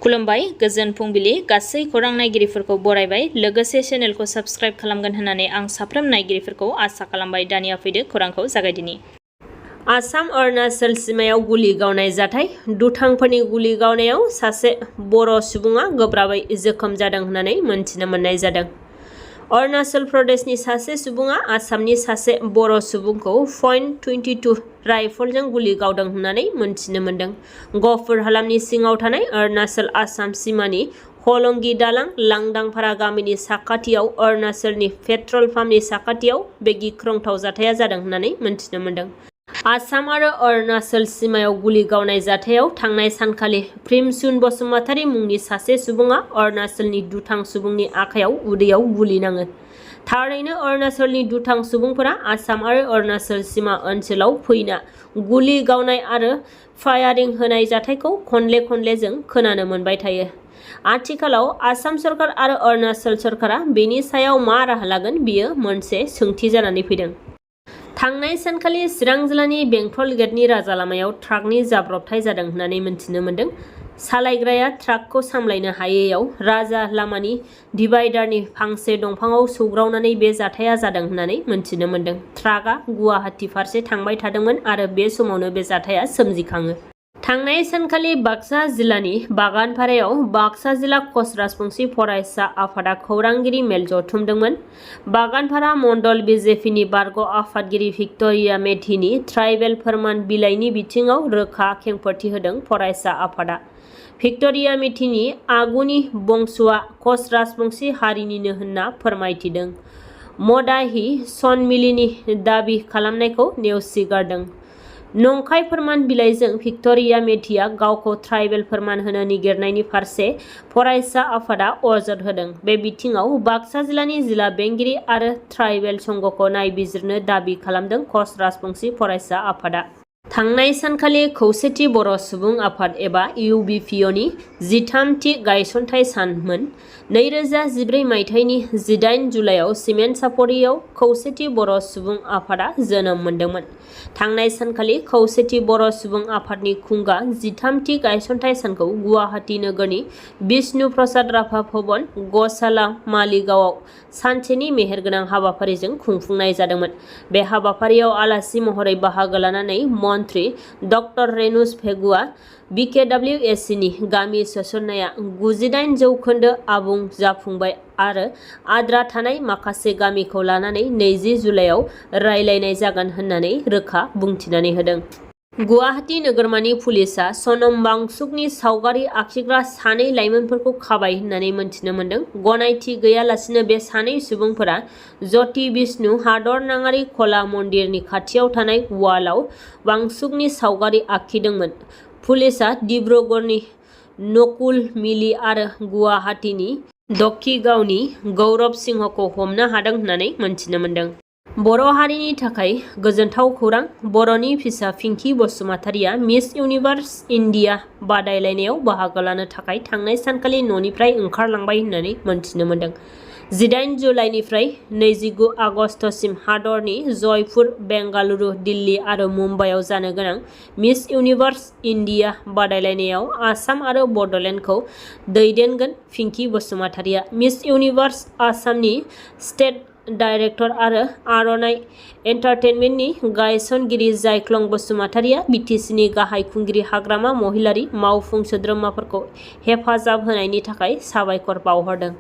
खुलुमबाय गोजोन फुंबिलि गासै खौरां नायगिरिफोरखौ बरायबाय लोगोसे चेनेलखौ साबस्क्राइब खालामगोन होननानै आं साफ्रोम नायगिरिफोरखौ आसा खालामबाय। दानिया फैदो खौरांखौ जागायदिनि। आसाम अरुणाचल सीमायाव गुलि गावनाय जाथाय। दुथांफोरनि गुलि गावनायाव सासे बर' सुबुङा गोब्राबै जोखोम जादों होननानै मोनथिनो मोननाय जादों। अरुणाचल प्रदेशनि सासे सुबुङा आसामनि सासे बर' सुबुंखौ .22 राइफलजों गुलि गावदों होननानै मोनथिनो मोनदों। गहपुर हालामनि सिङाव थानाय अरुणाचल आसाम सीमानि हलंगी दालां लांदांफारा गामिनि साखाथियाव अरुणाचलनि पेट्रल पाम्पनि साखाथियाव बे गिख्रंथाव जाथाया जादों होननानै मोनथिनो मोनदों। आसाम आरो अरुणाचल सीमायाव गुलि गावनाय जाथायाव थांनाय सानखालि प्रिमसुन बसुमतारी मुंनि सासे सुबुङा अरुणाचलनि दुथां सुबुंनि आखायाव उदैयाव गुलि नाङो। थारैनो अरुणाचलनि दुथां सुबुंफोरा आसाम आरो अरुणाचल सीमा ओनसोलाव फैना गुलि गावनाय आरो फायारिं होनाय जाथायखौ खनले जों खोनानो मोनबाय थायो। आथिखालाव आसाम सरकार आरो अरुणाचल सरकारा बेनि सायाव मा राहा लागोन बेयो मोनसे सोंथि जानानै फैदों। थांनाय सानखालि चिरां जिल्लानि बेंटल गेटनि राजा लामायाव ट्राकनि जाब्रबथाय जादों होननानै मिथिनो मोनदों। सालायग्राया ट्राकखौ सामलायनो हायैयाव राजा लामानि डिभाइडारनि फांसे दंफाङाव सौग्रावनानै बे जाथाया जादों होननानै मिथिनो मोनदों। ट्राकआ गुवाहाटी फारसे थांबाय थादोंमोन आरो बे समावनो बे जाथाया सोमजिखाङो। थांनाय सानखालि बाक्सा जिल्लानि बागानपारायाव बाक्सा जिल्ला कच राजबंसि फरायसा आफादा खौरांगिरि मेल जथुमदोंमोन। बागानपारा मण्डल बिजेपिनि बारग' आफादगिरि भिक्ट'रिया मेधिनि ट्राइबेल फोरमान बिलाइनि बिथिङाव रोखा खेंफोरथि होदों फरायसा आफादा। भिक्ट'रिया मेधिनि आगुनि बंस'आ कच राजबंसि हारिनिनो होनना फोरमायथिदों। मदाहि सनमिलिनि दाबि खालामनायखौ नेवसिगारदों। नंखाय फोरमान बिलाइजों भिक्ट'रिया मेधिया गावखौ ट्राइबेल फोरमान होनो नागिरनायनि फारसे फरायसा आफादा अजद होदों। बे बिथिङाव बाक्सा जिल्लानि जिल्ला बेंगिरि आरो ट्राइबेल संघखौ नायबिजिरनो दाबि खालामदों कच राजबंसि फरायसा आफादा। थांनाय सानखालि खौसेथि बर' सुबुं आफाद एबा UBPOनि 13थि गायसनथाइ सानमोन। 2014 मायथाइनि 18 जुलाइआव सिमेन्ट-सापरियाव खौसेथि बर' सुबुं आफादा जोनोम मोनदोंमोन। थांनाय सानखालि खौसेथि बर' सुबुं आफादनि खुंगा 13थि गायसनथाइ सानखौ गुवाहाटी नोगोरनि बिष्णु प्रसाद राभा भवन गसाला मालिगावआव सानसेनि मेहेरगोनां हाबाफारिजों खुंफुंनाय जादोंमोन। बे हाबाफारियाव आलासि महरै बाहागो लानानै मन्त्रि ड रेनुस भेगुआ BKWSCनि गामि सोसननाया 98% आबुं जाफुंबाय आरो आद्रा थानाय माखासे गामिखौ लानानै 20 जुलाइआव रायलायनाय जागोन होननानै रोखा बुंथिनानै होदों। गुवाहाटी नोगोरमानि पुलिसआ सनम वांचुकनि सावगारि आखिग्रा सानै लाइमोनफोरखौ खाबाय होननानै मोनथिनो मोनदों। गनायथि गैयालासिनो बे सानै सुबुंफोरा ज्योति विष्णु हादरनाङारि कला मन्दिरनि खाथियाव थानाय वालआव वांचुकनि सावगारि आखिदोंमोन। पुलिसआ डिब्रुगड़नि नकुल मिलि आरो गुवाहाटीनि दक्षिगावनि गौरब सिंहखौ हमनो हादों होननानै मोनथिनो मोनदों। बर' हारिनि थाखाय गोजोनथाव खौरां। बर'नि फिसा पिंकी बसुमतारीया मिस इउनिभार्स इन्डिया बादायलायनायाव बाहागो लानो थाखाय थांनाय सानखालि न'निफ्राय ओंखारलांबाय होननानै मोनथिनो मोनदों। 18 जुलाइनिफ्राय 29 आगस्तसिम हादरनि जयपुर, बेंगालुरु, दिल्ली आरो मुम्बाइआव जानो गोनां मिस इउनिभार्स इन्डिया बादायलायनायाव आसाम आरो बड'लेण्डखौ दैदेनगोन। पिंकी बसुमतारीया मिस इउनिभार्स आसामनि स्टेट डाइरेक्टर आरो आर'नाइ एन्टारटेनमेन्टनि गायसनगिरि जायख्लं बसुमतारीया BTCनि गाहाय खुंगिरि हाग्रामा महिलारि मावफुं सोद्रोमाफोरखौ हेफाजाब होनायनि थाखाय साबायखर बावहरदों।